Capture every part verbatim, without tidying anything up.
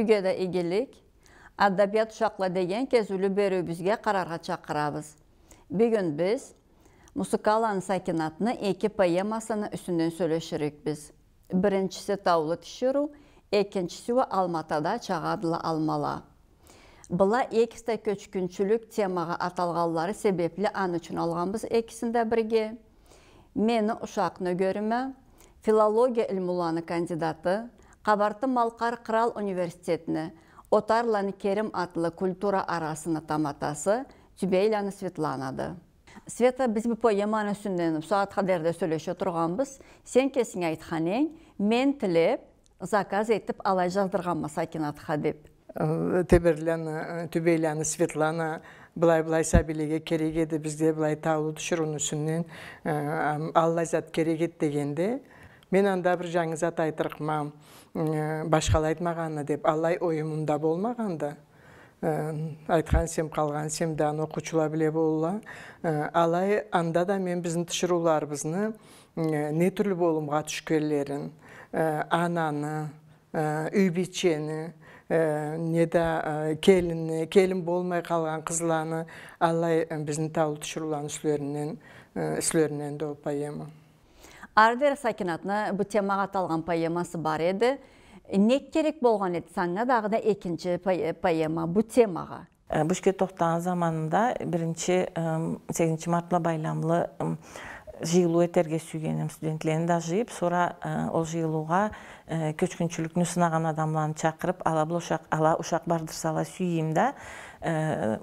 Юйге да игилик, «Адабият ушакъла» деген кезиулю бериуюбюзге къараргъа чакъырабыз. Бюгюн биз Мусукаланы Сакинатны эки поэмасыны юсюнден сёлеширикбиз. Биринчиси «Таулу тиширыу», экинчиси уа «Алматада чагъадыла алмала». Была экиси да кёчгюнчюлюк темагъа аталгъанлары себепли аны ючюн алгъанбыз экисин да бирге. Мени ушакъ нёгерим а, филология илмуланы кандидаты, Къабарты-Малкъар Кърал университетни Отарланы Керим атлы культура арасыны таматасы Тюбейланы Светланады. Света, биз бу поэманы юсюнден бусагъатха дери да сёлеше тургъанбыз. Сен кесинг айтхан эдинг, мен тилеп, заказ этип алай жаздыргъанма Сакинатха деп. Э, Теберланы, э, Тюбейланы Светлана былай-былай сабийлеге керек эди, бизге былай таулу тиширыуну юсюнден, э, ам, аллай зат керек эди дегенде, мен анда бир жангы зат айтырыкъма, э, башхала айтмагъанны деп, аллай оюмумда болмагъанды. Э, айтхан эсем, къалгъан эсем да, аны окъуучула биле болурла. Э, алай, анда да мен бизни тиширыуларыбызны, э, не тюрлю болумгъа тюшгенлерин, э, ананы, э, юй бийчени, э, неда, э, келинни, келин болмай къалгъан къызланы, аллай, э, бизни таулу тиширыуланы юслеринден, э, юслеринден да ол поэма. Ары дери Сакинатны бу темагъа аталгъан поэмасы бар эди. Нек керек болгъан эди санга дагъыда экинчи по-, поэма бу темагъа? Э, бу ишге тохтагъан заманымда биринчи, эм, сегизинчи март бла байламлы, эм, жыйылыу этерге сюйген эдим, студентлени да жыйып, сора, э, ол жыйылыугъа, э, кёчгюнчюлюкню сынагъан адамланы чакъырып, ала бла ушакъ, ала ушакъ бардырсала сюе эдим да, э,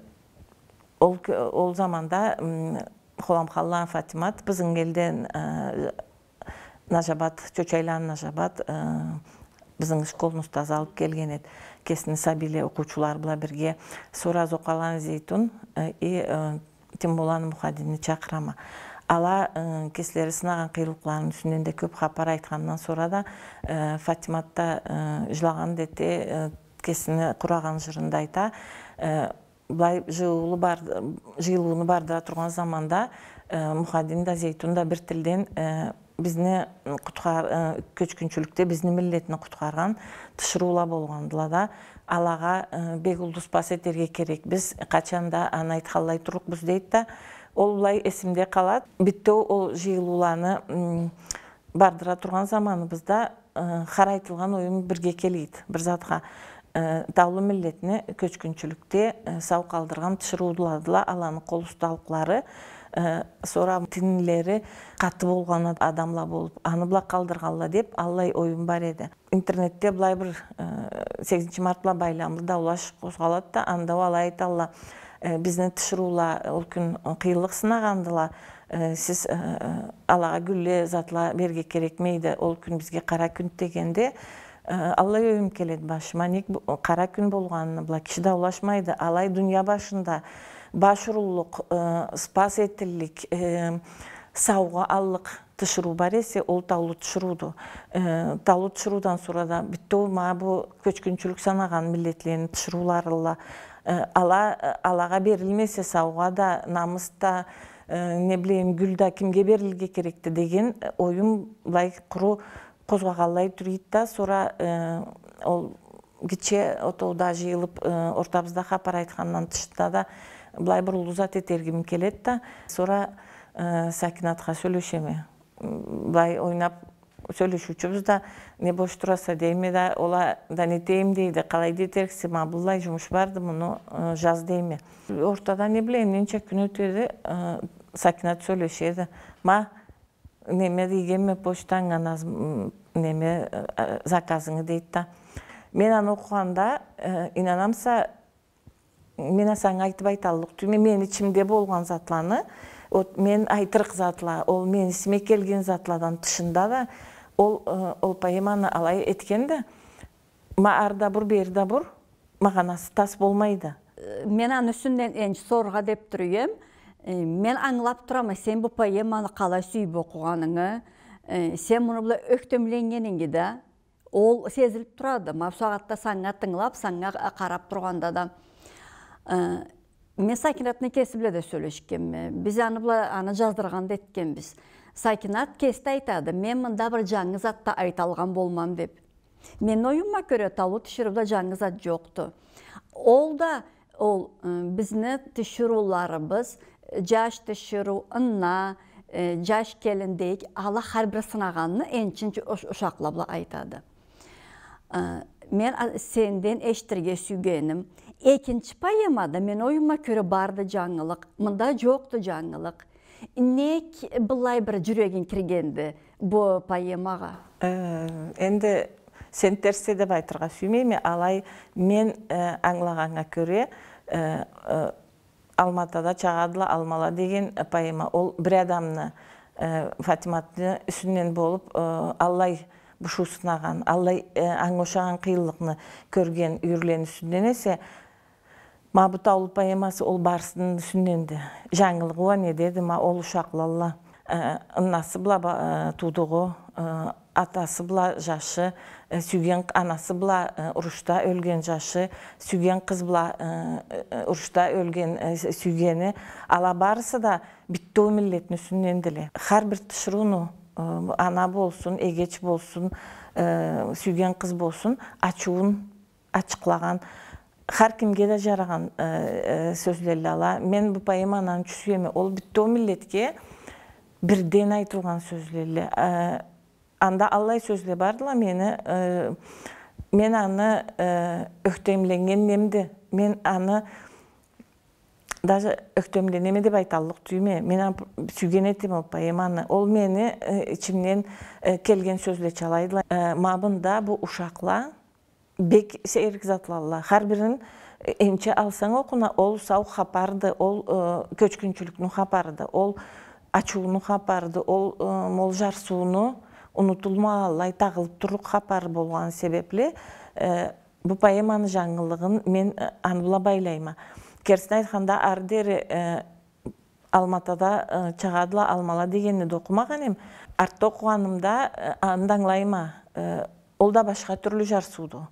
ол кё-, ол заманда, м, Холамханланы Фатимат, бизин элден, э, Нажабат, Чочайланы Нажабат, э, бизин школну устазы алып келген эди. Кесини сабийле, окъуучулары бла бирге. Сора Зокъаланы Зейтун, э, и, э, Тимболаны Мухадинни чакъырама. Ала, э, кеслери сынагъан къыйынлыкъларыны юсюнден да кёп хапар айтхандан сора да, э, Фатимат да, э, жылагъан да эте, э, кесини къурагъан жырында айта, э, Былай жыйылыуну бар-, жыйылыуну бардыра тургъан заманда, э, Мухадин да, Зейтун да бир тилден, э, бизни къутхар-, э, кёчгюнчюлюкде бизни миллетни къутхаргъан тиширыула болгъандыла да, алагъа, э, бек уллу ыспас этерге керекбиз, къачан да аны айтханлай турлукъбуз дейди да, ол былай эсимде къалады. Битеу ол жыйылыуланы, м, бардыра тургъан заманыбызда, э, хар айтылгъан оюм бирге келеди, бир затха. Э, таулу миллетни кёчгюнчюлюкде, э, сау къалдыргъан тиширыуладыла аланы къол усталыкълары, э, сора тинлери къаты болгъан ад-, адамла болуп, аны бла къалдыргъанла деп, аллай оюм бар эди. Интернетде былай бир, э, сегизинчи март бла байламлы даулаш къозгъалады да, анда алай айталла, э, бизни тиширыула ол кюн къыйынлыкъ сынагъандыла, э, сиз, э, э, алагъа гюлле затла берге керекмейди, ол кюн бизге къара кюн дегенде, э, аллай оюм келеди башыма, нек бу-, къара кюн болгъаныны бла киши даулашмайды, алай дуния башында баш уруллукъ, э, ыспас этиллик, э, саугъа аллыкъ тиширыу бар эсе, ол таулу тиширыуду. Э, таулу тиширыудан сора да битеу ма бу кёчгюнчюлюк санагъан миллетлени тиширыуларыла, э, ала, э, алагъа берилмесе саугъа да, намыс да, э, не билейим, гюл да кимге берилирге керекди деген, э, оюм былай къуру къозгъагъанлай тюйюлдю да, сора, э, ол гитче отоуда жыйылып, э, ортабызда хапар айтхандан тышында да былай бир уллу зат этергим келеди да, сора, э, Сакинатха сёлешеме. М, былай ойнап сёлешиучюбюз да, не бош тураса дейме да, ол а да не этейим дейди, къалай да этериксе, ма быллай жумуш барды, муну, э, жаз дейме. Ортада не билейим, ненча кюн ётеди, э, Сакинат сёлешеди. Ма, неме дейгенме почтанга наз-, м, неме, э, заказынгы дейди да. Мен аны окъугъанда, э, ийнанамыса, мен а санга айтып айталлыкъ тюйюлме, мени ичимде болгъан затланы, вот, мен айтырыкъ затла, ол мени эсиме келген затладан тышында да, ол, э, ол поэманы алай этген да, ма ары да бур, бери да бур, магъанасы тас болмайды. Э, мен аны юсюнден энчи сорургъа деп тура эдим. Э, мен ангылап турама, сен бу поэманы къалай сюйюп окъугъанынгы, э, сен муну бла ёхтемленнгенинги да, ол сезилип турады. Ма бусагъатда санга тынгылап, санга къарап тургъанда да, э, мен Сакинатны кеси бла да сёлешгенме. Биз аны бла, аны жаздыргъан да этгенбиз. Сакинат кеси да айтады, мен мында бир жангы зат да айталгъан болмам деп. Мени оюмума кёре, таулу тиширыуда жангы зат жокъду. Ол да, ол, э, бизни тиширыуларыбыз, жаш тиширыу, ынна, э, жаш келин дейик, ала хар бир сынагъанны энчинчи уш-, ушакъла бла айтады. Э, мен, а, сенден эшитирге сюйгеним, экинчи поэмада, мени оюмума кёре, барды жангылыкъ, мында жокъду жангылыкъ. Нек былай бир жюрегинг киргенди бу поэмагъа? Э, энди сен терс деп айтыргъа сюймейме, алай мен, э, ангылагъаннга кёре, э, э, Алматада чагъадыла алмала деген, э, поэма, ол бир адамны, э, Фатиматны юсюнден болуп, э, аллай бушуу сынагъан, аллай, э, анга ушагъан къыйынлыкъны кёрген юйюрлени юсюнден эсе, ма бу таулу поэмасы ол барысыны юсюнденди. Жангылыгъы уа недеди, ма ол ушакълалла, э, ыннасы бла ба-, э, туудугъу, э, атасы бла жашы, э, сюйген къ-, анасы бла, э, урушда ёлген жашы, сюйген къыз бла, э, э, урушда ёлген, э, с-, сюйгени, ала барысы да битеу миллетни юсюндендиле. Хар бир тиширыуну, э, ана болсун, эгеч болсун, э, сюйген къыз болсун, ачыуун ачыкълагъан, хар кимге да жарагъан, э, э, сёзлелле ала. Мен бу поэманы аны ючюн сюеме. Ол битеу миллетге бирден айтылгъан сёзлелле. Э, анда аллай сёзле бардыла, мени, э, мен аны, э, ёхтемленнген немди. Мен аны даже ёхтемленеме деп айталлыкъ тюйюлме. Мен аны сюйген этеме ол поэманы. Ол мени, э, ичимден, э, келген сёзлеча алайдыла. Э, ма бында бу ушакъла бек сейирлик затлалла. Хар бирин, э, энчи алсанг окъуна, ол сау хапарды, ол, э, кёчгюнчюлюкню хапарыды, ол ачыуну хапарыды, ол, э, ма ол жарсыуну унутулмагъанлай тагъылып турлукъ хапары болгъаны себепли, э, бу поэманы жангылыгъын мен, э, аны бла байлайма. Кертисин айтханда, ары дери, э, Алматада, э, чагъадыла алмала дегенни да окъумагъан эм. Артда окъугъанымда, э, аны да ангылайма, э, ол да башха тюрлю жарсыуду.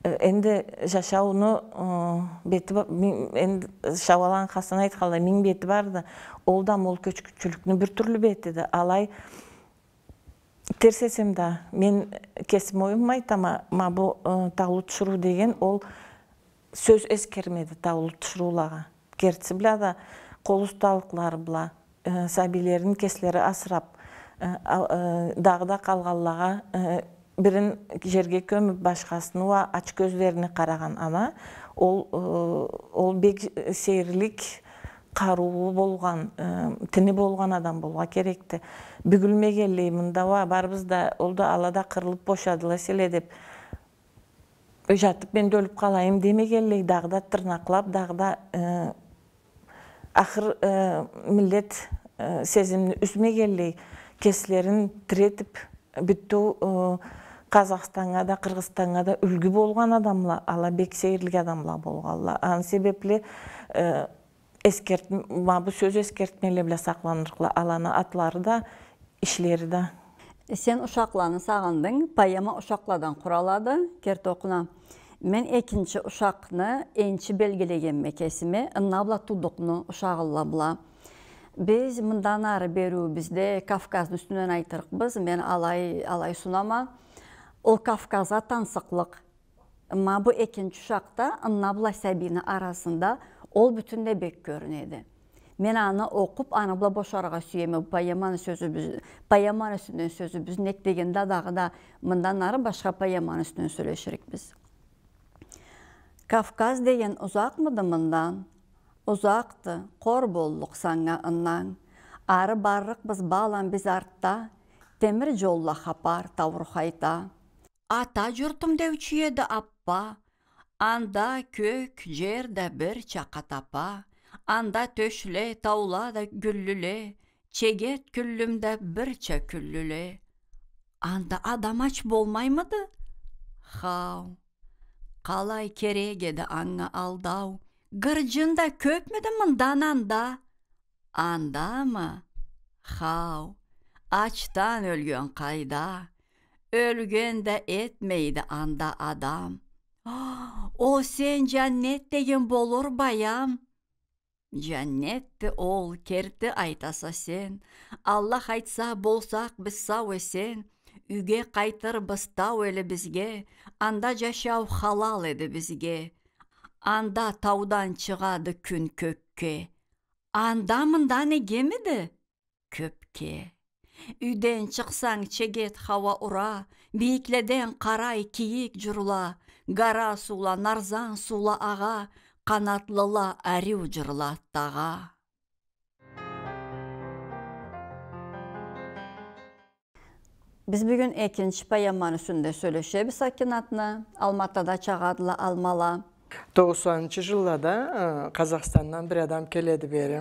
Э, энди жашауну, э, бети ба-, ми-, энди Шаууаланы Хасаны айтханлай, минг бети барды. Ол да ма ол кёчгюнчюлюкню бир тюрлю бетиди. Алай, терс эсем да, мен кесими оюмуму айтама, ма бу, э, таулу тиширыу деген ол сёз эсгермеди таулу тиширыулагъа. Кертиси бла да къол усталыкълары бла, э, сабийлерин кеслери асырап, э, а-, э, дагъыда къалгъанлагъа, э, бирин жерге кёмюп, башхасыны уа ач кёзлерине къарагъан ана, ол, э, ол бек сейирлик къарыуу болгъан, э, тини болгъан адам болгъа керекди. Бюгюлмегенлей, мында уа барыбыз да, ол да, ала да къырылып бошадыла эселе деп, жатып мен да ёлюп къалайым демегенлей, дагъыда тырнакълап, дагъыда, э, ахыр, э, миллет, э, сезимни юзмегенлей, кеслерин тиретип, бютеу, э, Къазахстаннга да, Къыргъызстаннга да юлгю болгъан адамла, ала бек сейирлик адамла болгъанла. Аны себепли, э, эсгерт-, ма бу сёз эсгертмеле бла сакъланырыкъла аланы атлары да, ишлери да. Сен ушакъланы сагъындынг, поэма ушакъладан къуралады, керти окъуна. Мен экинчи ушакъны энчи белгилегенме кесими, ынна бла туудукъну ушагъылла бла. Биз мындан ары бериуюбюзде Кавказны юсюнден айтырыкъбыз, мен алай, алай сунама. Ол Кавказгъа тансыкълыкъ. Ма бу экинчи ушакъда ынна бла сабийни арасында ол бютюн да бек кёрюнеди. Мен аны окъуп, аны бла бошаргъа сюеме бу поэманы сёзюбюз-, поэманы юсюнден сёзюбюз, нек дегенде дагъыда мындан ары башха поэманы юсюнден сёлеширикбиз. Кавказ деген узакъмыды мындан? Узакъды, къор боллукъ санга ыннан. Ары баррыкъбыз, балам, биз артда, темир жолла хапар таурухайта. Ата журтум деучю эди аппа, анда кёк, жер да бирча къатапа, анда тёшле, таула да гюллюле, чегет кюллюм да бирча кюллюле. Анда адам ач болмаймыды? Хау. Къалай керек эди анга алдау. Гыржын да кёпмюдю мындан анда? Андамы? Хау, ачдан ёлген къайда? Ёлген да этмейди анда адам. О, сен жаннет деген болур баям. Жаннетди ол, керти айтаса сен. Аллах айтса, болсакъ биз сау-эсен. Юйге къайтырбыз тау элибизге, анда жашау халал эди бизге. Анда таудан чыгъады кюн кёкге. Анда-мында неге эмеди? Кёпге. Юйден чыкъсанг, чегет хауа ура, бийикледен къарай кийик журла, гара суула, нарзан суула агъа, къанатлыла ариу жырла тагъа. Биз бюгюн экинчи поэманы юсюнде сёлешебиз, Сакинатны. Алматада чагъадыла алмала. Тогъузанынчы жыллада, э, Къазахстандан бир адам келеди бери.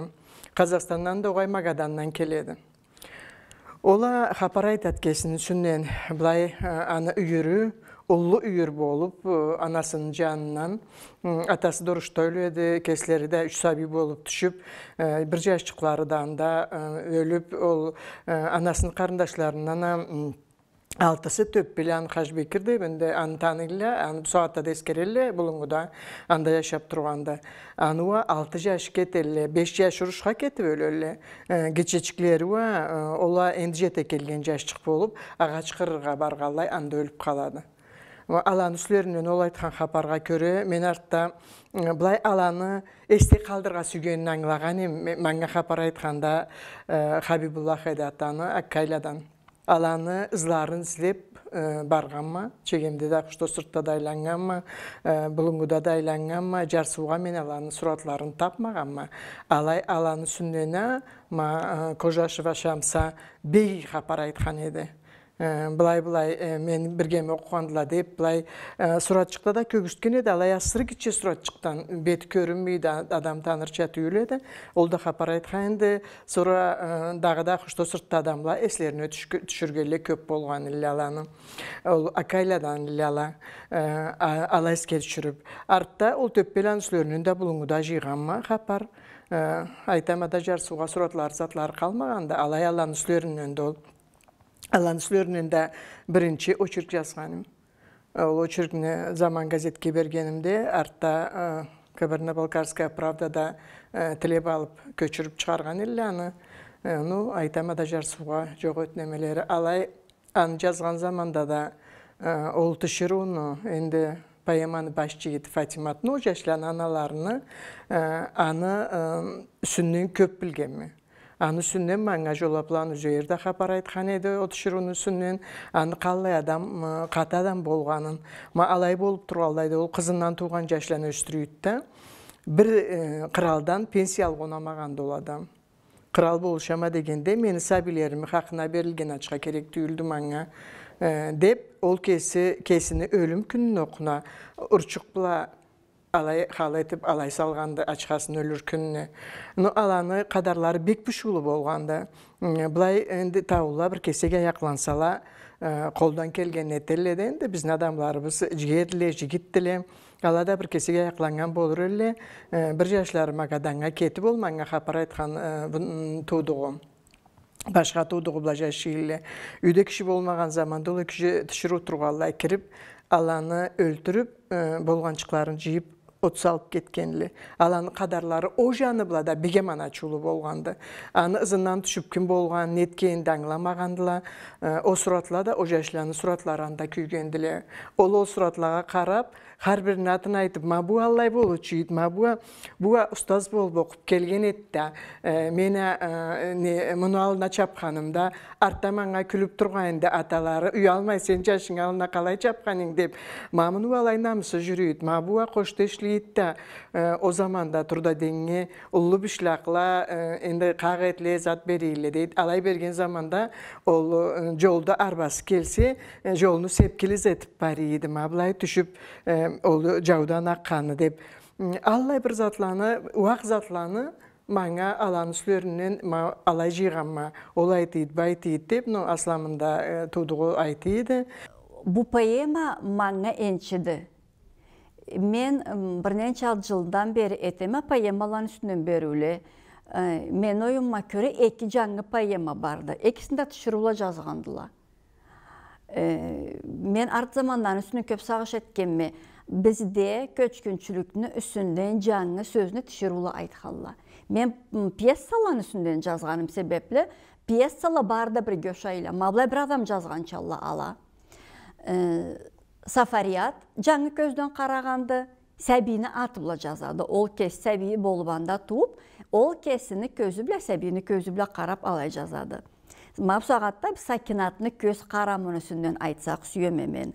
Къазахстандан да огъай, Магадандан келеди. Ол а хапар айтады кесини юсюнден, былай, э, аны юйюрю, уллу юйюр болуп, э, анасыны жанындан, м, атасы да урушда ёледи, кеслери да юч сабий болуп тюшюп, э, бир жашчыкълары да анда, э, ёлюп, ол, э, анасыны къарындашларындан а, м, алтысы тёппеле аны Хажбекир деп, энди аны таныйла, аны бусагъатда да эсгерелле, Булунгуда анда жашап тургъанда. Аны уа алты жашы кетелле, беш жашы урушха кетип ёлелле. Э, гитчечиклери уа, э, ол а энди жете келген жашчыкъ болуп, агъач къырыргъа баргъанлай, анда ёлюп къалады. Уа аланы юслеринден ол айтхан хапаргъа кёре, мен артда, э, былай аланы эсде къалдырыргъа сюйгенин ангылагъан эм, ме-, манга хапар айтханда, э, Хабибуллах эди аты аны, Аккайладан. Аланы ызларын излеп, э, баргъанма, Чегемде да, Хушдосуртда да айланнганма, э, Булунгуда да айланнганма, Жарсыугъа мен аланы суратларын тапмагъанма. Алай аланы юсюнден а, ма, э, Кожашева Шамса бек хапар айтхан эди. Э, былай-былай, э, мен биргеме окъугъандыла деп, былай, э, суратчыкъда да кёргюзтген эди, алай асыры гитче суратчыкъдан, бети кёрюнмейди, а-, адам танырча тюйюл эди. Ол да хапар айтхан эди. Сора, э, дагъыда Хушдосуртда адамла эслерине тюшгю-, тюшюргенле кёп болгъан элле аланы. Ол Аккайладан элле ала, э, а-, ала эсге тюшюрюп. Артда ол тёппеланы юслеринден да Булунгуда жыйгъанма хапар. Э, айтама да, Жарсыугъа суратлары, затлары къалмагъанды, алай аланы юслеринден да ол. Аланы юслеринден да биринчи очерк жазгъаным. Ол очеркни «Заман» газетге бергенимде, артда, э, «Кабардино-Балкарская правда»да, э, тилеп алып, кёчюрюп чыгъаргъан элле аны. Э, ну, айтама да, Жарсыугъа жокъ эди немелери. Алай, аны жазгъан заманда да, э, ол тиширыуну, энди поэманы баш жигити Фатиматны, ол жашланы аналарыны, э, аны, э, юсюнден кёп билгенме. Аны юсюнден манга Жолапланы Узейир да хапар айтхан эди, ол тиширыуну юсюнден, аны къаллай адам, ы, къаты адам болгъанын. Ма алай болуп тургъанлай да, ол къызындан туугъан жашланы ёсдюрюйдю да. Бир, ы, къыралдан пенсия алгъа унамагъанды ол адам. Къырал болушама дегенде, мени сабийлерими хакъына берилген ачха керек тюйюлдю манга, ы, деп, ол кеси, кесини ёлюм кюнюню окъуна урчукъ бла алай хал этип, алай салгъанды ачхасын ёлюр кюнюне. Ну, аланы къадарлары бек бушуулу болгъанды. М, былай энди таулула бир кесек аякълансала, э, къолдан келгенин этелле да, энди бизни адамларыбыз жигерле, жигитдиле. Ала да бир кесек аякъланнган болур элле, э, бир жашлары Магаданнга кетип, ол манга хапар айтхан, э, бу, м, туудугъу. Башха туудугъу бла жашай элле. Юйде киши болмагъан заманда ол эки тиширыу тургъанлай кирип, аланы ёлтюрюп, э, болгъанчыкъларын жыйып, от салып кетгенле. Аланы къадарлары ол жаны бла да бек аман ачыулу болгъанды. Аны ызындан тюшюп, ким болгъанын, нетгенин да ангыламагъандыла. Э, ол суратла да, ол жашланы суратлары анда кюйгендиле. Ол, ол суратлагъа къарап, хар бирини атын айтып, ма бу аллай болуучу эди, ма бу а, бу а устаз болуп окъуп келген эди да, э, мен а, э, не, муну аллына чапханымда, артда манга кюлюп тургъан эди аталары, уялмай, сен жашынгы аллына къалай чапхан эдинг деп, ма муну аллай намысы жюрюйдю, ма бу а къошда ишлейди да, э, ол заманда Трудоденьге уллу бишлакъла, э, энди къакъ этле, зат бере элле дейди. Алай берген заманда ол, э, жолда арбасы келсе, э, жолну сепкил из этип бара эди. Ма былай тюшюп, э, ол жаудан акъгъаны деп. М, аллай бир затланы, уакъ затланы манга аланы юслеринден ма-, алай жыйгъанма, ол айта эди, бу айта эди деп, ну, асламында, э, туудугъу айта эди. Бу поэма манга энчиди. Мен, м, бир ненча алты жылдан бери этеме поэмаланы юсюнден бериуле. Э, мени оюмума кёре, эки жангы поэма барды. Экисин да тиширыула жазгъандыла. Э, мен арт заманланы юсюнден кёп сагъыш этгенме. Бизде кёчгюнчюлюкню юсюнден жангы сёзню тиширыула айтханла. Мен, м, пьесаланы юсюнден жазгъаным себепли, Пьесала бары да бирге ушайла. Ма былай бир адам жазгъанчалла ала. Э, Сафарият жангы кёзден къарагъанды, сабийни аты бла жазады. Ол кеси сабий болуп анда туууп, ол кесини кёзю бла, сабийни кёзю бла къарап алай жазады. Ма бусагъатда биз Сакинатны кёз къарамыны юсюнден айтсакъ сюеме мен.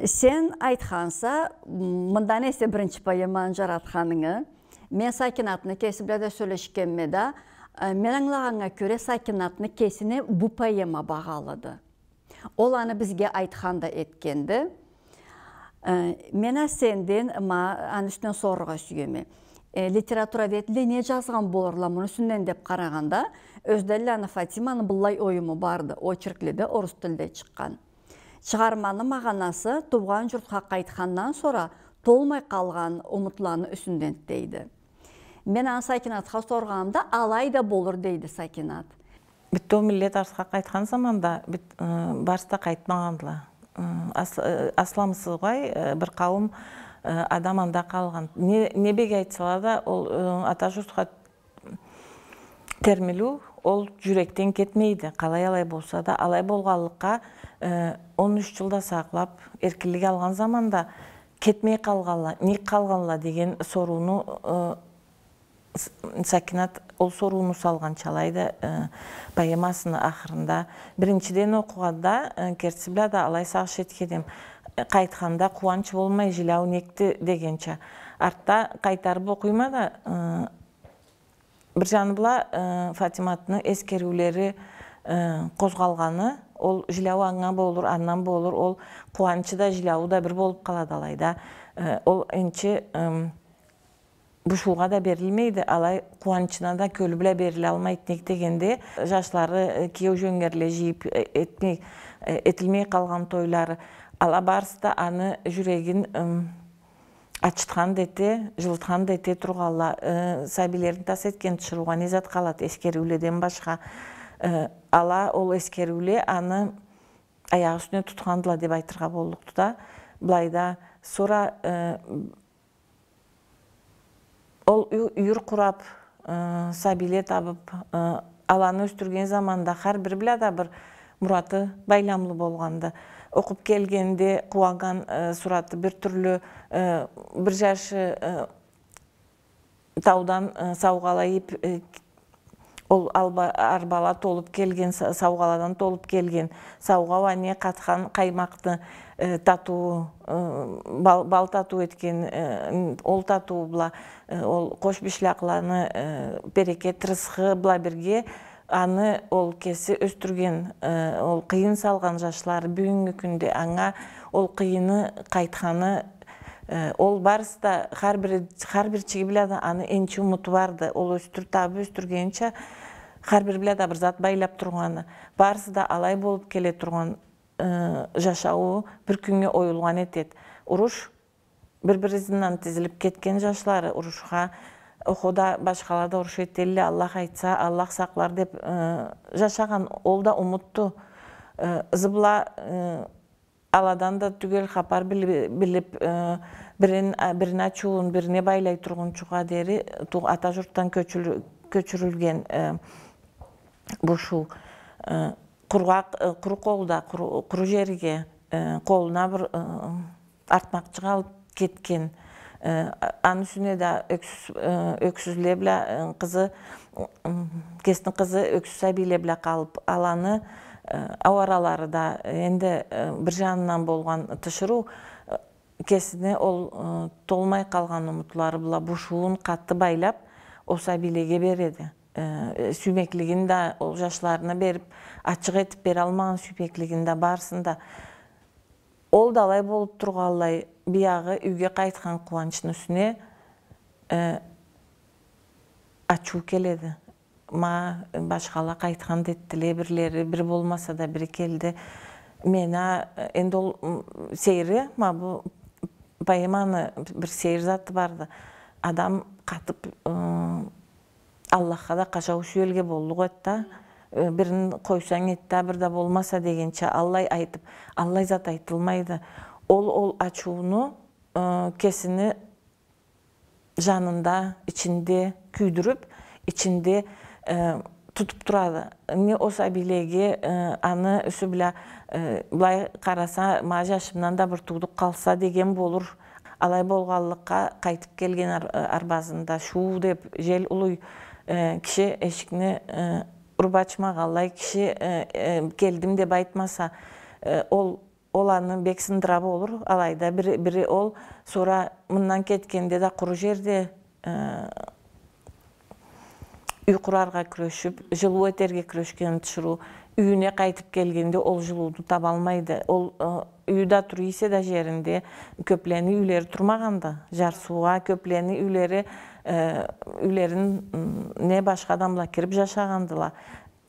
Сен айтханса, мындан эсе биринчи поэманы жаратханынгы, мен Сакинатны кеси бла да сёлешгенме да, э, мен ангылагъаннга кёре, Сакинатны кесине бу поэма багъалыды. Ол аны бизге айтхан да этгенди. Э, мен а сенден ма аны юсюнден сорургъа сюеме. Э, литературоведле не жазгъан болурла муну юсюнден деп къарагъанда, Ёзденланы Фатиманы быллай оюму барды, очерклиди, орус тилде чыкъгъан. Чыгъарманы магъанасы туугъан журтха къайтхандан сора толмай къалгъан умутланы юсюнден, дейди. Мен аны Сакинатха соргъанымда, алай да болур, дейди Сакинат. Битеу миллет артха къайтхан заманда бит-, ы, барысы да къайтмагъандыла. Ы, ас-, ы, асламысы угъай, ы, бир къауум, ы, адам анда къалгъан. Не, не бек айтсала да, ол, ы, ата журтха термилиу, ол жюрекден кетмейди. Къалай алай болса да, алай болгъанлыкъгъа, э, он юч жылда сакълап, эркинлик алгъан заманда кетмей къалгъанла, нек къалгъанла деген сорууну, э, С-, Сакинат ол сорууну салгъанчалайды, э, поэмасыны ахырында. Биринчиден окъугъанда, э, кертиси бла да алай сагъыш этгенем. Э, къайтханда къууанч болмай, жиляу некди дегенча. Артда къайтарып окъуйма да, э, Бир жаны бла, э, Фатиматны эсгериулери, э, къозгъалгъаны, ол жиляу анга болур, андан болур, ол къууанчы да, жиляуу да бир болуп къалады алайда. Э, ол энчи, эм, бушуугъа да берилмейди, алай къууанчына да кёлю бла берилалмайды, нек дегенде, жашлары, э, киеу жёнгерле жыйып, э, этмей, э, этилмей къалгъан тойлары, ала барысы да аны жюрегин, эм, ачытхан да эте, жылытхан да эте тургъанла, э, сабийлерин тас этген тиширыугъа не зат къалады эсгериуледен башха? Э, ала ол эсгериуле аны аягъы юсюне тутхандыла деп айтыргъа боллукъду да. Былайда, сора, э, ол ю-, юйюр къурап, э, сабийле табып, э, аланы ёсдюрген заманда хар бири бла да бир мураты байламлы болгъанды. Окъуп келгенде къууаннган, э, сураты бир тюрлю, э, бир жашы, э, таудан, э, саугъала ийип, э, ол алба-, арбала толуп келген, са-, саугъаладан толуп келген, саугъа уа не къатхан къаймакъны, э, татыуу, э, бал, бал татыу этген, э, ол татыуу бла, э, ол къош бишлакъланы, э, берекет, рысхы бла бирге аны ол кеси ёсдюрген, э, ол къыйын салгъан жашлары бюгюннгю кюнде анга ол къыйыны къайтханы, э, ол барысы да хар бири, хар бирчиги бла да аны энчи умуту барды. Ол ёсдюр-, табып ёсдюргенича хар бири бла да бир зат байлап тургъаны. Барысы да алай болуп келе тургъан, э, жашауу бир кюннге оюлгъан этед. Уруш бир-бири ызындан тизилип кетген жашлары урушха, охо да, башхала да уруш этелле, Аллах айтса, Аллах сакълар деп, э, жашагъан, ол да умутду. Э, ызы бла, э, аладан да тюгел хапар били-, билип, э, бирин-, а, бирини ачыуун бирине байлай тургъунчугъа дери, ту-, ата журтдан кёчюл-, кёчюрюлген, э, бушуу, э, къургъакъ, э, къуру къолда, къуру, къуру жерге, э, къолуна бир, э, артмакъчыкъ алып кетген. Э, а-, аны юсюне да ёксюз, э, ёксюзле бла, э, къызы, м, кесини къызы ёксюз сабийле бла къалып, аланы, э, ауаралары да, энди, э, бир жанындан болгъан тиширыу, э, кесини ол, э, толмай къалгъан умутлары бла бушууун къаты байлап, ол сабийлеге береди. Э, сюймеклигин да ол жашларына берип, ачыкъ этип бералмагъан сюймеклигин да, барысын да. Ол да алай болуп тургъанлай, биягъы юйге къайтхан къууанчны юсюне, э, ачыу келеди. Ма, башхала къайтхан да этдиле, бирлери, бири болмаса да бири келди. Мен а, энди ол, м, сейири, ма бу поэманы бир сейир заты барды. Адам къатып, э, Аллахха да къажау сюелге боллукъ эди да, э, бирин къойсанг эди да, бир да болмаса дегенча, аллай айтып, аллай зат айтылмайды. Ол, ол ачыуну, э, кесини жанында, ичинде кюйдюрюп, ичинде, э, тутуп турады. Не ол сабийлеге, э, аны юсю бла, э, былай къараса, ма жашымдан да бир туудукъ къалса деген болур. Алай болгъанлыкъгъа, къайтып келген ар-, э, арбазында шуу деп жел улуй, э, киши эшикни, э, уруп ачмагъанлай, киши, э, э, келдим деп айтмаса, э, ол ол аны бек сындыра болур, алайда бири, бири ол, сора мындан кетгенде да къуру жерде, э, юй къураргъа кюрешип, жылыу этерге кюрешгенин тиширыу, юйюне къайтып келгенде ол жылыуну табалмайды. Ол, э, юйю да тура эсе да жеринде, кёплени юйлери турмагъанды. Жарсыугъа кёплени юйлери, э, юйлерин, м, не башха адамла кирип жашагъандыла.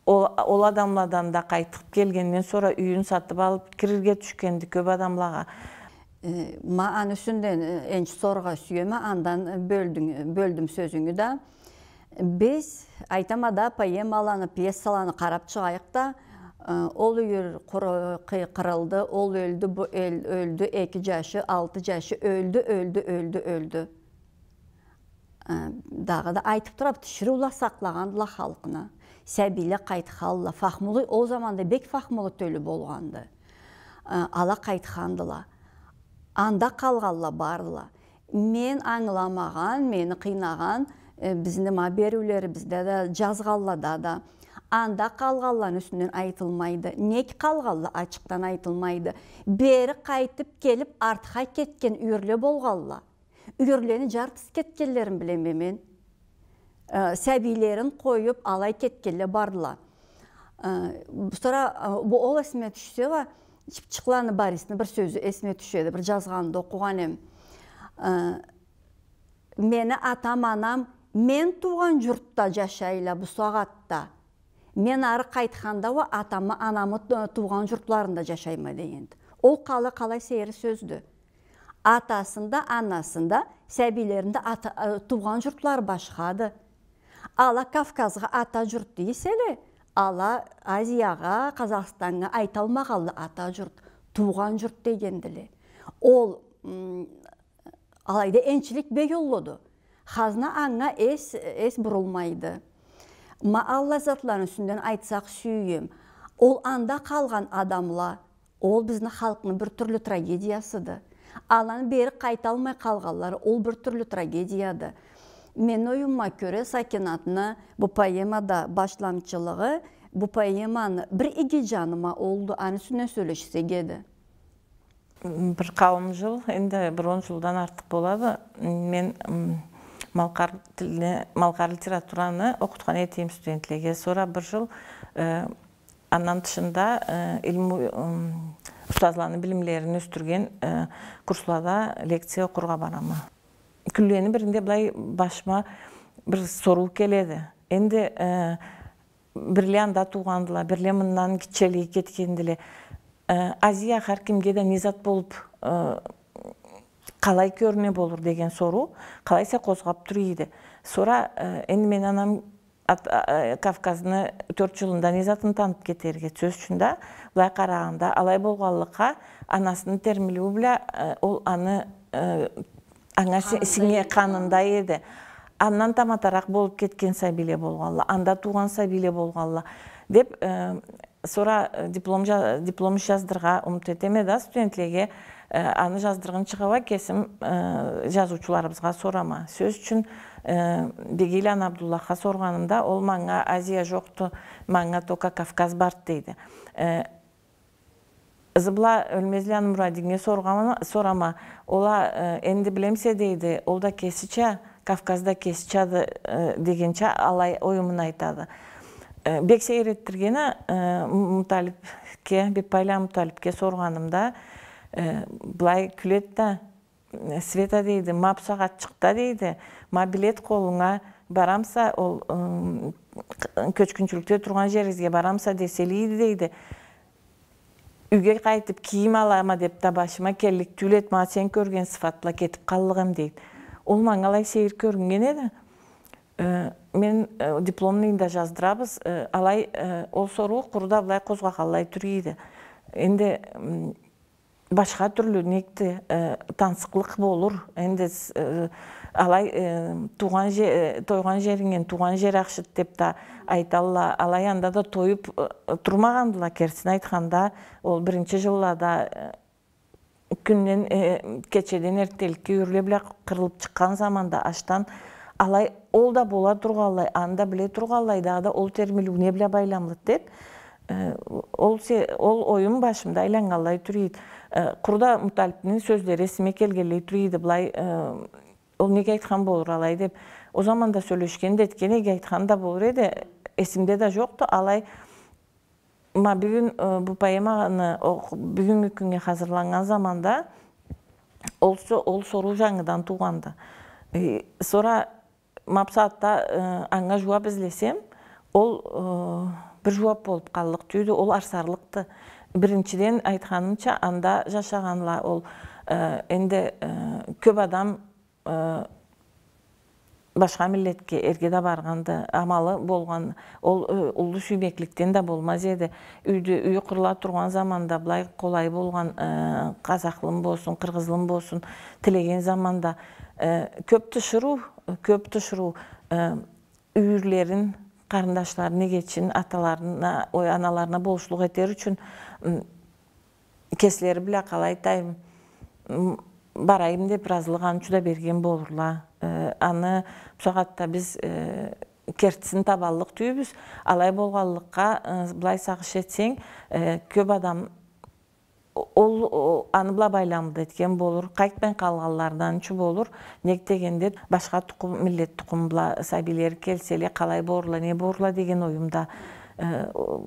Ол, ол адамладан да къайтып келгенден сора юйюн сатып алып кирирге тюшгенди кёп адамлагъа. Э, ма аны юсюнден, э, энчи сорургъа сюеме, андан бёлдюнг-, бёлдюм сёзюнгю да. Биз, айтама да, поэмаланы, пьесаланы къарап чыгъайыкъ да, э, ол юйюр къуру-, къый-, къырылды, ол ёлдю, бу эл-, ёлдю, эки жашы, алты жашы, ёлдю, ёлдю, ёлдю, ёлдю. Э, дагъыда айтып тураб, тиширыула сакълагъандыла халкъны. Сабийле къайтханла. Фахмулу ол заманда бек фахмулу тёлю болгъанды. Э, ала къайтхандыла. Анда къалгъанла бардыла. Мен ангыламагъан, мени къыйнагъан, э, бизни ма бериулерибизде да, жазгъанла да, анда къалгъанланы юсюнден айтылмайды. Нек къалгъанла ачыкъдан айтылмайды. Бери къайтып келип, артха кетген юйюрле болгъанла. Юйюрлени жартысы кетгенлерин билеме мен. Э, сабийлерин къоюп, алай кетгенле бардыла. Э, бу сора, э, бу ол эсиме тюшсе уа, Чыпчыкъланы Борисни бир сёзю эсиме тюшеди, бир жазгъанында окъугъан эм. Э, мени атам, анам мен туугъан журтда жашайла бу сагъатда. Мен ары къайтханда уа атамы, анамы ту-, туугъан журтларында жашайма дегенди. Ол къала-, къалай сейир сёздю. Атасын да, анасын да, сабийлерин да ата-, э, туугъан журтлары башхады. Ала Кавказгъа ата журт дейселе, ала Азиягъа, Къазахстаннга айталмагъанла ата журт, туугъан журт дегендиле. Ол, м, Алайда энчилик бек уллуду. Хазна анга эс, эс бурулмайды. Ма аллай затланы юсюнден айтсакъ сюеме. Ол анда къалгъан адамла, ол бизни халкъны бир тюрлю трагедиясыды. Аланы бери къайталмай къалгъанлары, ол бир тюрлю трагедияды. Мени оюмума кёре, Сакинатны бу поэмада башламчылыгъы, бу поэманы бир иги жаны ма олду, аны юсюнден сёлешсек эди. Бир къауум жыл, энди бир он жылдан артыкъ болады. Мен, м, малкъар тилни, малкъар литератураны окъутхан этеме студентлеге. Сора бир жыл, э, андан тышында, э, илму, м, устазланы билимлерин ёсдюрген, э, курслада лекция окъургъа барама. Кюнлени биринде былай башыма бир соруу келеди. Энди, э, Бирле анда туугъандыла, бирле мындан гитчелей кетгендиле. Э, Азия хар кимге да не зат болуп, э, къалай кёрюне болур деген соруу, къалайса, къозгъап тура эди. Сора, э, энди мени анам ат-, а, э, Кавказны тёрт жылында не затын танып кетерге, сёз ючюн да, былай къарагъанда, алай болгъанлыкъгъа, анасыны термилиуи бла, э, ол аны, э, анга си-, сингген, къанында эди. Андан таматаракъ болуп кетген сабийле болгъанла, анда туугъан сабийле болгъанла. Деп, э, сора, э, диплом жа-, диплом иш жаздырыргъа умут этеме да студентлеге, э, аны жаздыргъынчыгъа уа кесим, э, жазыучуларыбызгъа сорама. Сёз ючюн, э, Бегийланы Абдуллахха соргъанымда, ол манга Азия жокъду, манга только Кавказ барды дейди. Э, Ызы бла Ёлмезланы Мурадинге соргъама-, сорама. Ол а, э, энди билемисе, дейди, ол да кесича, Кавказ да кесичады, э, дегенча алай оюмун айтады. Э, бек сейир этдирген а, э, М-, Муталипге, Бекбайла Муталипге соргъанымда, э, былай кюледи да, Света, дейди, ма бусагъатчыкъда, дейди, ма билет къолунга, барамса, ол, ым, кёчгюнчюлюкде тургъан жеригизге барамса деселе эди, дейди. Юйге къайтып кийим алама деп да башыма келлик тюйюл эди, ма сен кёрген сыфат бла кетип къаллыкъ эм, дейди. Ол манга алай сейир кёрюннген эди. Э, мен, э, дипломныйын да жаздырабыз, э, алай, э, ол соруу къуру да былай къозгъагъанлай тура эди. Энди, м, башха тюрлю некди, э, тансыкълыкъ болур. Энди с-, э, алай, э, туугъан же-, э, тойгъан жерингден туугъан жер ахшыды деп да айталла. Алай анда да тоюп, э, турмагъандыла, кертисин айтханда, ол биринчи жыллада, э, кюнден, э, кечеден эрттенликге юйюрле бла къырылып чыкъгъан заманда ашдан алай, ол да бола тургъанлай, аны да биле тургъанлай, дагъыда ол термилиу не бла байламлыды деп, э, ол се-, ол оюм башымда айланнганлай тюрюйдю. Э, къуру да Муталипни сёзлери эсиме келгенлей тюрюйдю, былай, э, ол неге айтхан болур алай деп. Ол заманда сёлешген да этген, неге айтхан да болур эди, эсимде да жокъду, алай. Ма бюгюн, э, бу поэманы окъ-, бюгюннгю кюннге хазырланнган заманда ол со-, ол соруу жангыдан туугъанды. Э, сора ма бусагъатда, э, анга жууап излесем, ол, э, бир жууап болуп къаллыкъ тюйюлдю, ол арсарлыкъды. Биринчиден, айтханымча, анда жашагъанла ол, э, энди, э, кёп адам э, башха миллетге, эрге да баргъанды, амалы болгъан, ол, э, уллу сюймекликден да болмаз эди. Юйде, юйю къурла тургъан заманда былай къолай болгъан, э, къазахлымы болсун, къыргъызлымы болсун, тилеген заманда, э, кёп тиширыу, кёп тиширыу, э, юйюрлерин, къарындашларын, эгечин, аталарына, ой, аналарына болушлукъ этер ючюн, м, кеслери бла, къалай айтайым, м, барайым деп ыразылыкъ аны ючюн да берген болурла. Э, аны бусагъатда биз, э, кертисин табаллыкъ тюйюлбюз. Алай болгъанлыкъгъа, э, былай сагъыш этсенг, э, кёп адам ол, о, аны бла байламлы этген болур, къайтмай къалгъанларындан ючюн болур. Нек дегенде, башха тукъум, миллет тукъум бла сабийлери келселе, къалай болурла, не болурла деген оюмда, э, о,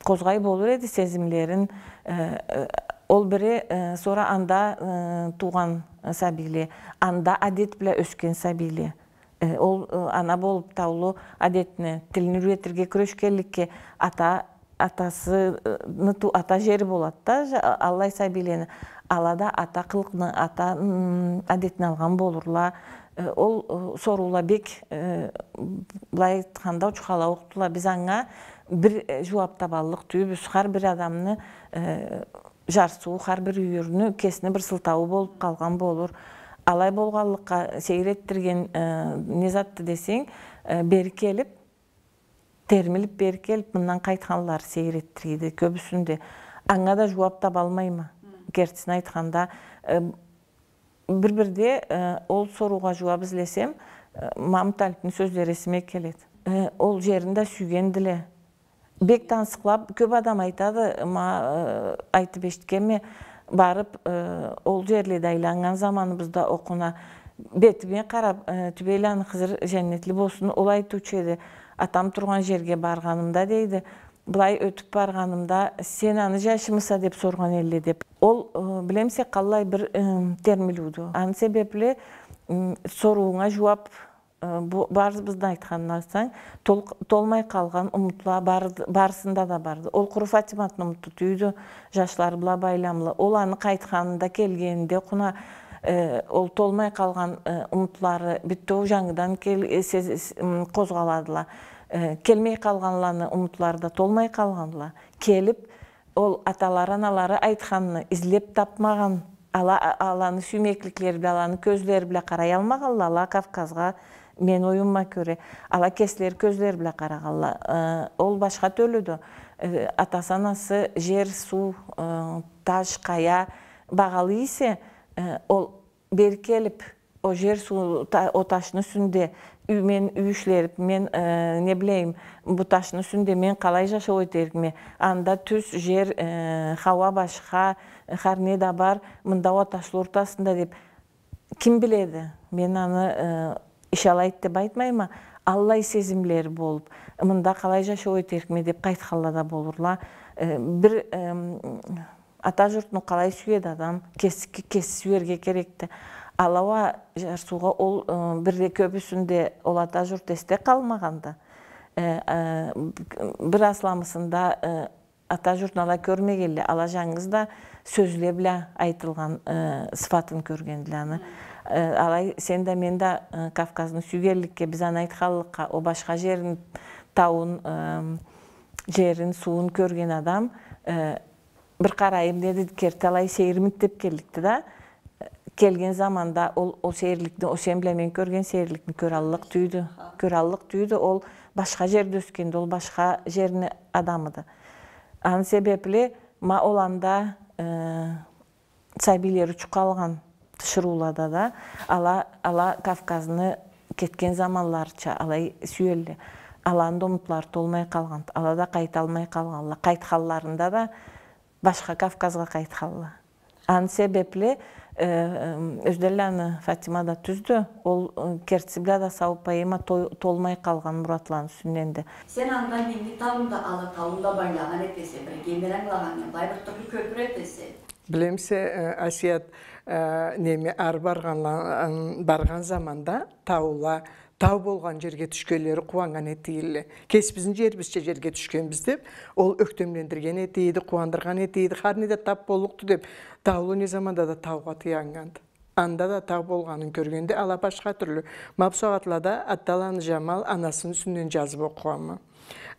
къозгъай болур эди сезимлерин. Э, э, ол бири, э, сора анда, э, туугъан сабийле, анда адет бла ёсген сабийле. Э, ол, э, ана болуп, таулу адетни, тилни юретирге кюрешгенликге, ата, атасыны ту-, ата жери болады да, жа-, а-, аллай сабийлени. Ала да ата къылыкъны, ата, м, адетни алгъан болурла. Э, ол, э, соруула бек, э, былай айтханда, учхалаукъдула. Биз анга бир, э, жууап табаллыкъ тюйюлбюз. Хар бир адамны, э, жарсыуу, хар бир юйюрню кесини бир сылтауу болуп къалгъан болур. Алай болгъанлыкъгъа, сейир этдирген, э, не затды десенг, э, бери келип, термилип бери келип, мындан къайтханлары сейир этдирийди, кёбюсюнде. Анга да жууап табалмайма. Кертисин айтханда, э, бир-бирде, э, ол соруугъа жууап излесем, э, ма Муталипни сёзлери эсиме келеди. Э, ол жерин да сюйгендиле. Бек тансыкълап, кёп адам айтады, ма, э, айтып эшитгенме, барып, э, ол жерледе айланнган заманыбызда окъуна, бетиме къарап, э, Тюбейланы Хызыр, жаннетли болсун, ол айтыучу эди, атам тургъан жерге баргъанымда, дейди, былай ётюп баргъанымда, сен аны жашымыса деп соргъан элле деп. Ол, э, билемисе, къаллай бир, э, термилиуду. Аны себепли, м, соруунга жууап, э, бу, барыбызны айтханын алсанг, тол-, толмай къалгъан умутла барды, барысында да барды. Ол къуру Фатиматны умуту тюйюлдю, жашлары бла байламлы. Ол аны къайтханында, келгенинде, окъуна, э, ол толмай къалгъан, э, умутлары бютеу жангыдан кел-, э, сез-, с-, м, къозгъаладыла. Э, келмей къалгъанланы умутлары да толмай къалгъанла. Келип, ол аталары, аналары айтханны излеп тапмагъан, ала, а-, аланы сюймекликлери бла, аланы кёзлери бла къараялмагъанла, ала Кавказгъа, мени оюмума кёре, ала кеслери кёзлери бла къарагъанла. Э, ол башха тёлюдю. Э, атасы, анасы жер, суу, э, таш, къая багъалы эсе, э, ол бери келип, о жер, суу, та-, о ташны юсюнде, ю-, мен юй ишлерип, мен, э, не билейим, бу ташны юсюнде мен къалай жашау этерикме, анда тюз жер, э, хауа башха, хар не да бар, мында о ташла ортасында деп, ким биледи? Мен аны, э, иш алайды деп айтмайма, аллай сезимлери болуп, мында къалай жашау этерикме деп къайтханла да болурла. Э, бир, эм, Ата журтну къалай сюеди адам, кеси, кеси сюерге керекди. Ала уа жарсыугъа ол, э, бир да кёбюсюнде ол ата журт эсде къалмагъанды. Э, э, бир асламысында, э, ата журтну ала кёрмегенле, ала жангыз да сёзле бла айтылгъан, э, сыфатын кёргендиле аны. Э, алай сен да, мен да, э, Кавказны сюйгенликге, биз аны айтханлыкъгъа, о башха жерин, тауун, э, жерин, сууун кёрген адам, э, Бир къарайым, деди, керти алай сейирмиди деп келликди да. Келген заманда ол, ол сейирликни, ол сен бла мен кёрген сейирликни кёраллыкъ тюйдю. Кёраллыкъ тюйдю, ол башха жерде ёсгенди, ол башха жерни адамыды. Аны себепли ма ол анда, э, сабийлери учуп къалгъан тиширыулада да, ала, ала Кавказны кетген заманларыча алай сюелле. Аланы да умутлары толмай къалгъан, ала да къайталмай къалгъанла. Къайтханларында да башха Кавказгъа къайтханла. Аны себепли, э, Ёзденланы Фатима да тюздю, ол, э, кертиси бла да сау поэма то-, толмай къалгъан муратланы юсюнденди. Сен анда Минги тауну да, Ала тауну да байлагъан этесе, бирге, мен ангылагъаннга, былай бир тюрлю кёпюр этесе. Билемисе, э, Асият, э, неме, ары баргъанла-, м, баргъан заманда таула, тау болгъан жерге тюшгенлери къууаннган этелле. Кесибизни жерибизча жерге тюшгенбиз деп, ол ёхтемлендирген этеди, къууандыргъан этеди, хар не да тап боллукъду деп, таулу не заманда да таугъа таяннганды. Анда да тау болгъанын кёргенде, ала башха тюрлю. Ма бусагъатлада Атталаны Жамал анасыны юсюнден жазып окъугъанма.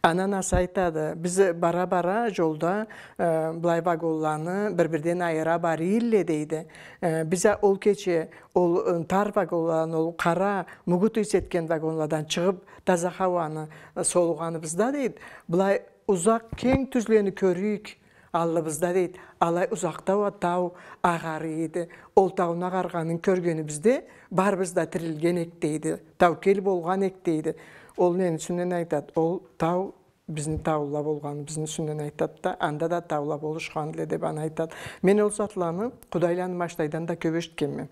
Аны анасы айтады, биз бара-бара жолда, э, былай вагонланы бир-бирден айыра барыйле, дейди. Э, биз а ол кече, ол, э, тар вагонладан, ол къара, мугут ийис этген вагонладан чыгъып, таза хауаны, э, солугъаныбызда, дейди, былай узакъ кенг тюзлени кёрюрге аллыбызда, дейди, алай узакъда уа тау агъарыйды. Ол тауну агъаргъанын кёргенибизде, барыбыз да тирилген эк, дейди. Таукел болгъан эк, дейди. Ол нени юсюнден айтады? Ол тау бизни таула болгъаныбызны юсюнден айтады да, анда да таула болушханла деп аны айтады. Мен ол затланы Къудайланы Маштайдан да кёп эшитгенме.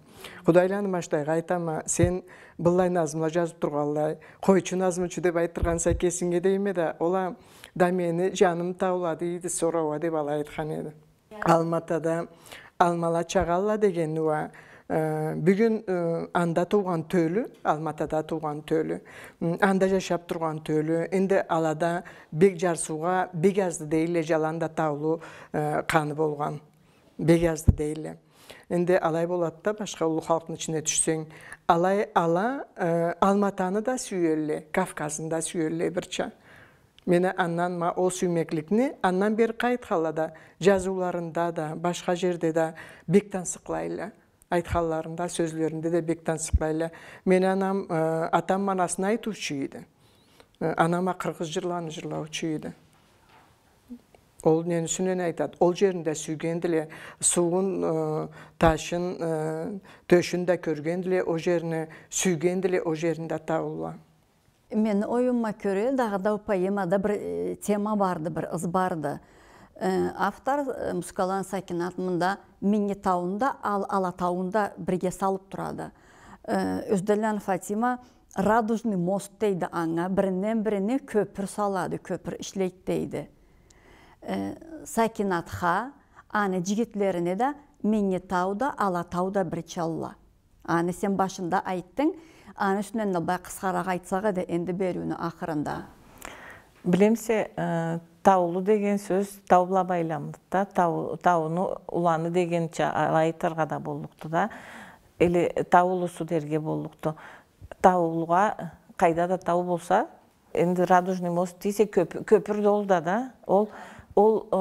Къудайланы Маштайгъа айтама, сен быллай назмула жазып тургъанлай, къойчу назмучу деп айтдыргъанса кесинге, дейме да, ол а да мени жаным таулады эди сора уа деп алай айтхан эди. Алматада алмала чагъалла деген уа, э, бюгюн, э, анда туугъан тёлю, Алматада туугъан тёлю, м, анда жашап тургъан тёлю, энди алада бек жарсыугъа бек азды дейле, жаланда таулу, э, къаны болгъан. Бек азды дейле. Энди алай болады да, башха уллу халкъны ичине тюшсенг. Алай ала, э, Алматаны да сюелле, Кавказны да сюелле бирча. Мени андан ма ол сюймекликни, андан бери къайтханла да, жазыуларында да, башха жерде да бек тансыкълайла. Айтханларында, сёзлеринде да бек тансыкълайла. Мени анам, э, атам манасына айтыучу эди. Э, анам а къыргъыз жырланы жырлаучу эди. Ол нени юсюнден айтады? Ол жерин да сюйгендиле, сууун, э, ташын, э, тёшюн да кёргендиле, ол жерни сюйгендиле, ол жерин да таула. Мени оюмума кёре, дагъыда ол поэмада бир, э, тема барды, бир ыз барды. Э, автор, э, Мусукаланы Сакинат мында Минги тауну да, Ал-, Ала тауну да бирге салып турады. Э, Ёзденланы Фатима «Радужный мост» дейди анга, биринден бирине кёпюр салады, кёпюр ишлейди дейди. Э, Сакинатха, аны жигитлерине да Минги тау да, Ала тау да бирчалла. Аны сен башында айтдынг, аны юсюнден да былай къысхаракъ айтсакъ эди энди бериуню ахырында. Билемисе, э, таулу деген сёз тау бла байламлыды да, тау, тауну уланы дегенча алай айтыргъа да боллукъду да. Или тау улусу дерге боллукъду. Таулугъа, къайда да тау болса, энди «Радужный мост» дейсе, кёп-, кёпюр да ол да да. Ол, ол, э,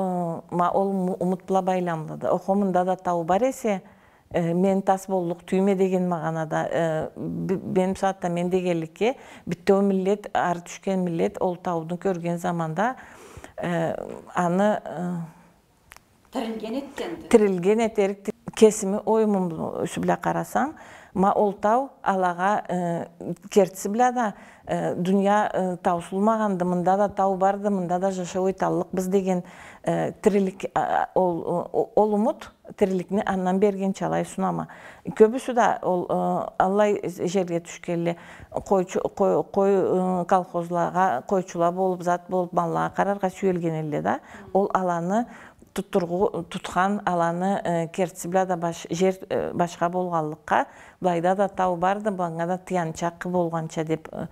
ма, ол му-, умут бла байламлыды. Охо, мында да тау бар эсе, э, мен тас боллукъ тюйюлме деген магъанада, э, б-, мен бусагъатда мен дегенликге, битеу миллет, ары тюшген миллет ол тауну кёрген заманда, э, аны, э, Тирилген этгенди. Тирилген этерикди. Кесими оюмум юсю бла къарасанг, ма ол тау алагъа, э, кертиси бла да, э, дуния, э, таусулмагъанды, мында да тау барды, мында да жашау эталлыкъбыз деген, э, тирилик, а, ол, о-, ол умут тириликни андан бергенча алай сунама. Кёбюсю да ол, э, аллай жерге тюшгенле, къойчу-, къой-, къой, э, колхозлагъа къойчула болуп, зат болуп, маллагъа къараргъа сюелген элле да, ол аланы тутдургъу-, тутхан аланы, э, кертиси бла да баш-, жер, э, башха болгъанлыкъгъа, былайда да тау барды, быланнга да таянчакъ болгъанча деп, э,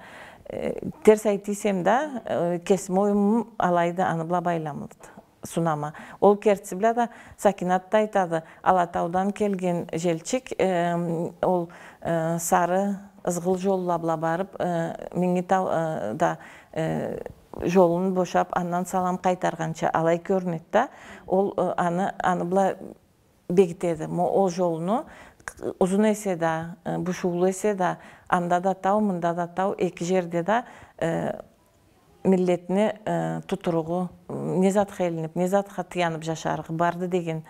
э, терс айта эсем да, э, кесими оюмум алайды, аны бла байламлыды, сунама. Ол кертиси бла да Сакинат да айтады, Алатаудан келген желчик, э, ол, э, сары ызгъыл жолла бла барып, э, Минги тау, э, да, э, Жолун бошап, андан салам къайтаргъанча алай кёрюнеди да, ол, э, аны, аны бла бегитеди. Мо ол жолну, узун эсе да, э, бушуулу эсе да, анда да тау, мында да тау, эки жерде да, э, миллетни, э, тутуругъу, не затха илинип, не затха таянып жашарыгъы барды деген,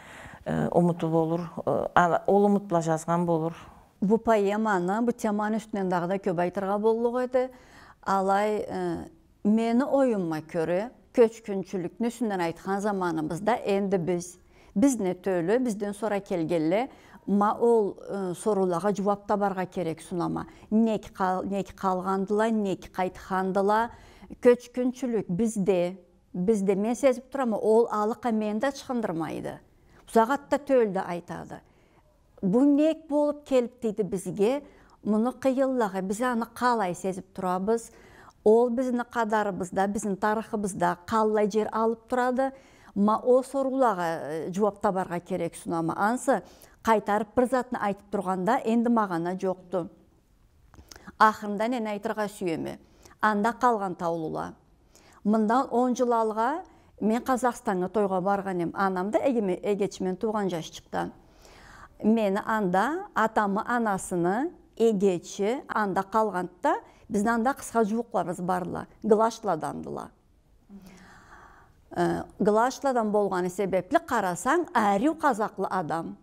э, умуту болур, э, а-, ол умут бла жазгъан болур. Бу поэманы, бу теманы юсюнден дагъыда кёп айтыргъа боллукъ эди. Алай, э, мени оюмума кёре, кёчгюнчюлюкню юсюнден айтхан заманыбызда энди биз, бизни тёлю, бизден сора келгенле, ма ол, э, соруулагъа жууап табаргъа керек сунама. Нек къал-, нек къалгъандыла, нек къайтхандыла? Кёчгюнчюлюк бизде, бизде, мен сезип турама, ол алыкъа мени да ычхындырмайды. Бусагъатда тёлю да айтады. Бу нек болуп келип тийди бизге? Муну къыйынлыгъы, биз аны къалай сезип турабыз? Ол бизни къадарыбызда, бизни тарыхыбызда къаллай жер алып турады? Ма ол соруулагъа, э, жууап табаргъа керек сунама. Ансы къайтарып бир затны айтып тургъанда энди магъана жокъду. Ахырында нени айтыргъа сюеме? Анда къалгъан таулула. Мындан он жыл алгъа мен Къазахстаннга тойгъа баргъан эм. Анам да эгеме-, эгечи мен туугъан жашчыкъда. Мени анда атамы анасыны эгечи анда къалгъанды да, бизни анда къысха жууукъларыбыз барла. Глашладандыла. Э, Глашладан болгъаны себепли, къарасанг, ариу къазахлы адам.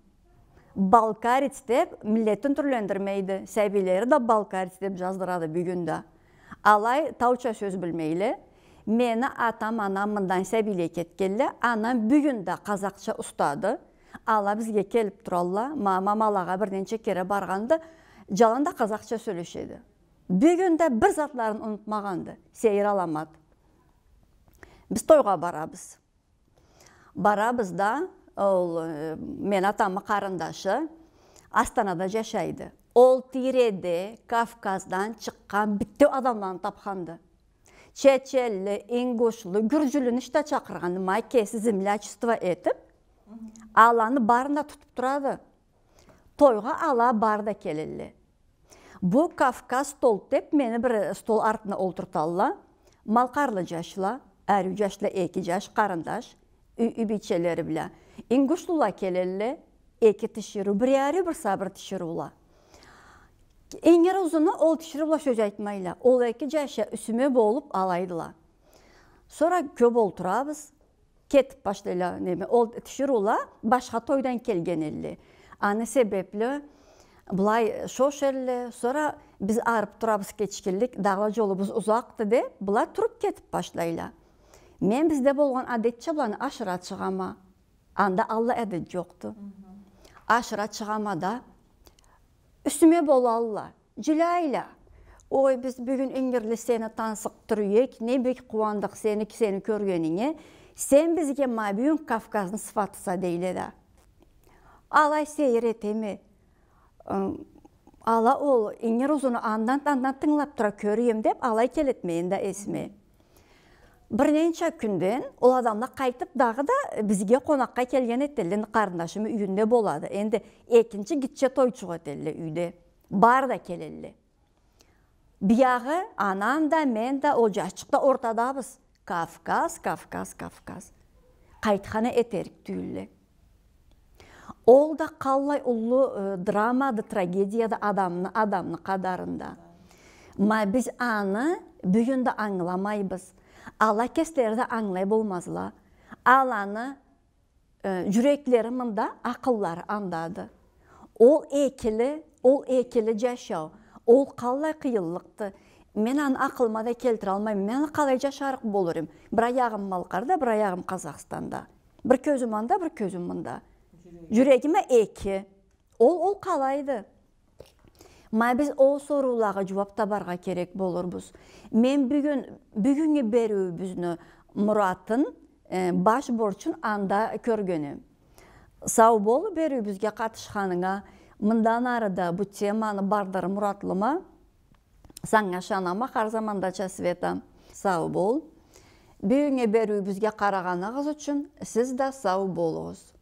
Балкарец деп миллетин тюрлендирмейди. Сабийлери да балкарец деп жаздырады бюгюн да. Алай тауча сёз билмейле. Мени атам, анам мындан сабийлей кетгенле, анам бюгюн да къазахча устады. Ала бизге келип туралла. Ма-, мамалагъа бир ненча кере баргъанды. Жаланда къазахча сёлешеди. Бюгюн да бир затларын унутмагъанды. Сейир аламат. Биз тойгъа барабыз. Барабыз да, ол, э, мени атамы къарындашы Астанада жашайды. Ол тийреде Кавказдан чыкъгъан битеу адамланы тапханды. Чеченли, ингушлу, гюржюлюню ишде чакъыргъанды, ма кеси землячество этип, аланы барын да тутуп турады. Тойгъа ала бары да келелле. Бу Кавказ стол деп, мени бир стол артына олтурталла. Малкъарлы жашла, ариу жашла, эки жаш къарындаш, ю-, юй бийчелери бла. Ингушлула келелле, эки тиширыу, бири ариу, бирса бир тиширыула. Ингир узуну ол тиширыула сёз айтмайла. Ол эки жаша юсюме болуп алайдыла. Сора кёп олтурабыз. Кетип башлайла, неме, ол тиширыула башха тойдан келген элле. Аны себепли былай шош элле, сора биз арып турабыз кечгинлик, дагъыда жолубуз узакъды деп, была туруп кетип башлайла. Мен бизде болгъан адетча быланы ашыра чыгъама. Анда аллай адет жокъду. Ашыра чыгъама да, юсюме болалла. Жиляйла. Ой, биз бюгюн ингирли сени тансыкъдырыу эдик, не бек къууандыкъ сени, сени кёргенинге. Сен бизге ма бюгюн Кавказны сыфатыса, дейле да. Алай сейир этеме. Ым, ала ол ингир узуну андан, андан тынгылап тура кёрюем деп, алай келеди мени да эсиме. Бир ненча кюнден ол адамла къайтып, дагъыда бизге къонакъгъа келген этелле, энди къарындашымы юйюнде болады. Энди экинчи гитче тойчукъ этелле юйде. Бары да келелле. Биягъы анам да, мен да, ол жашчыкъ да ортадабыз. Кавказ, Кавказ, Кавказ. Къайтхан этерик тюйюлле. Ол да къаллай уллу, э, драмады, трагедияды адамны, адамны къадарында. Ма биз аны бюгюн да ангыламайбыз. Ала кеслери да ангылай болмазла. Аланы, э, жюреклери мында, акъыллары андады. Ол экили, ол экили жашау, ол къаллай къыйынлыкъды. Мен аны акъылыма да келтиралмайма. Мен аны къалай жашарыкъ болур эм? Бир аягъым Малкъарда, бир аягъым Къазахстанда. Бир кёзюм анда, бир кёзюм мында. Жюрегиме эки. Ол, ол къалайды? Ма биз ол соруулагъа жууап табаргъа керек болурбуз. Мен бюгюн, бюгюннгю бериуюбюзню муратын, э, баш борчун анда кёргенме. Сау бол бериуюбюзге къатышханынга. Мындан ары да бу теманы бардырыр муратлыма. Санга ышанама хар замандача, Света. Сау бол. Бюгюннгю бериуюбюзге къарагъаныгъыз ючюн сиз да сау болугъуз.